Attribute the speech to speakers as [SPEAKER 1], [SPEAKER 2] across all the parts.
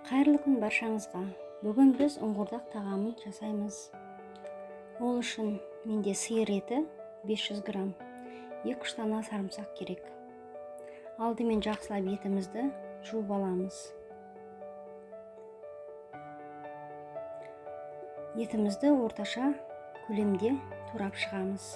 [SPEAKER 1] Қайырлы күн баршаңызға. Бүгін біз ұнқуырдақ тағамын жасаймыз. Ол үшін менде сиыр еті 500 грамм, 2-3 дана сарымсақ керек. Алдымен жақсылап етімізді жуып аламыз. Етімізді орташа көлемде турап шығамыз.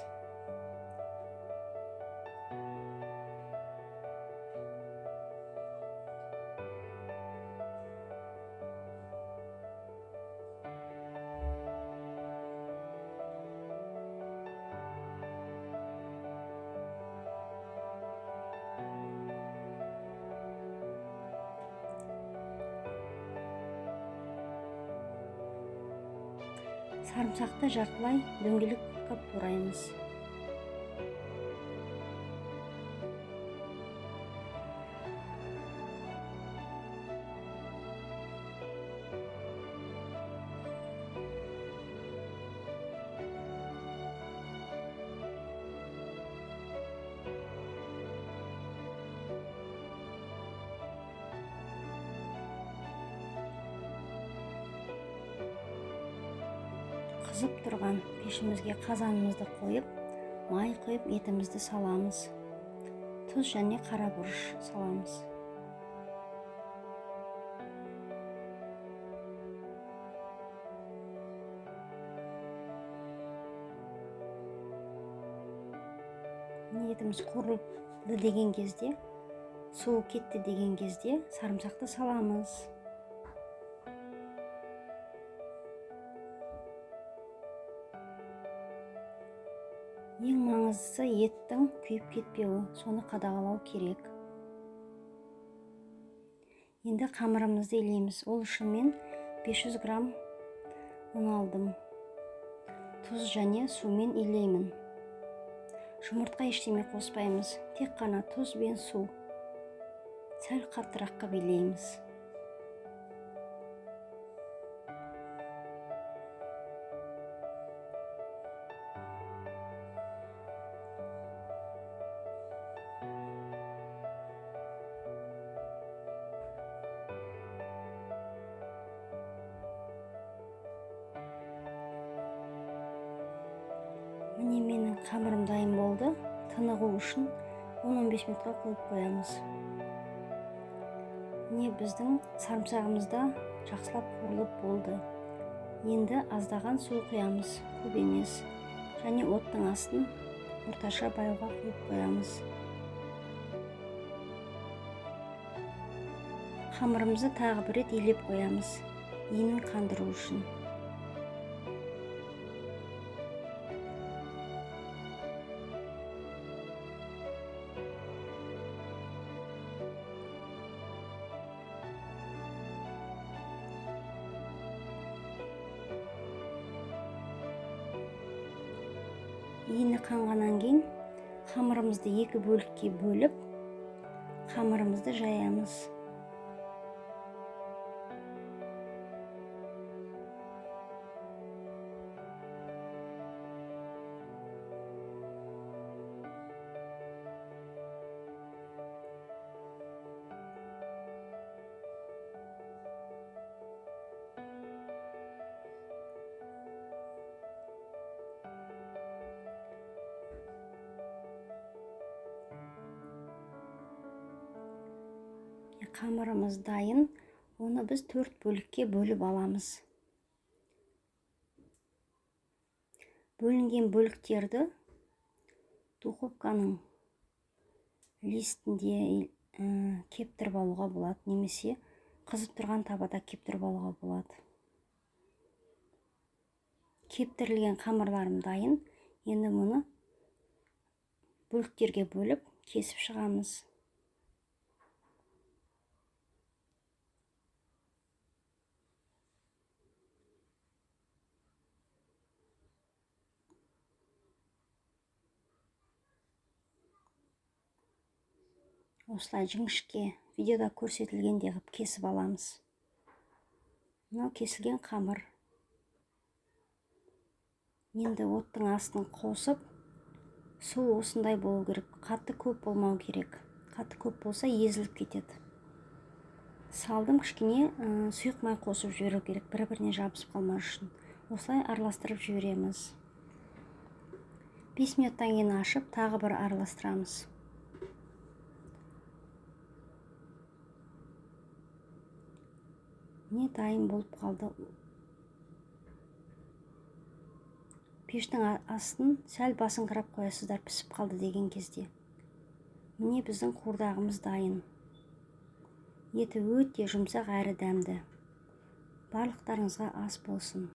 [SPEAKER 1] Сарымсақты жартылай дөңгелек қып тураймыз. Қызып тұрған пешімізге қазанымызды қойып, май құйып, етімізді саламыз. Тұз және қара бұрыш саламыз. Етіміз қуырылды деген кезде, суы кетті деген кезде сарымсақты саламыз. Ең маңыздысы еттің күйіп кетпеуі, соны қадағалау керек. Енді қамырымызды илейміз. Ол үшін мен 500 грамм ұн алдым. Тұз және сумен илеймін. Жұмыртқа ештеме қоспаймыз, тек қана тұз бен су. Сәл қаттырақ қып илейміз. Міне менің қамырым дайын болды. Тынығу үшін 10-15 минутқа қойып қоямыз. Міне біздің сарымсағымыз да жақсылап қуырылып болды. Енді аздаған су құямыз, көп емес. Және оттың астын орташа байға қойып қоямыз. Қамырымызды тағы бір рет илеп қоямыз, иінін қандыру үшін. Иіні қанғаннан кейін қамырымызды екі бөлікке бөліп, қамырымызды жаямыз. Қамырымыз дайын, оны біз 4 бөлікке бөліп аламыз. Бөлінген бөліктерді духовканың листінде кептіріп алуға болады, немесе қызып тұрған табада кептіріп алуға болады. Кептірілген қамырларым дайын. Енді мұны бөліктерге бөліп кесіп шығамыз. Осылай жіңішке видеода көрсетілгендей қылып кесіп аламыз. Мынау кесілген қамыр. Енді оттың астын қосып, су осындай болу керек, қатты көп болмау керек. Қатты көп болса езіліп кетеді. Салдым, кішкене сұйық май қосып жіберу керек, бір-біріне жабысып қалмас үшін. Осылай араластырып жібереміз. 5 минуттан кейін ашып, тағы бір араластырамыз. Міне, дайын болып қалды. Пештің астын сәл басыңқырап қоясыздар, пісіп қалды деген кезде. Міне, біздің қуырдағымыз дайын. Еті өте жұмсақ әрі дәмді. Барлықтарыңызға ас болсын.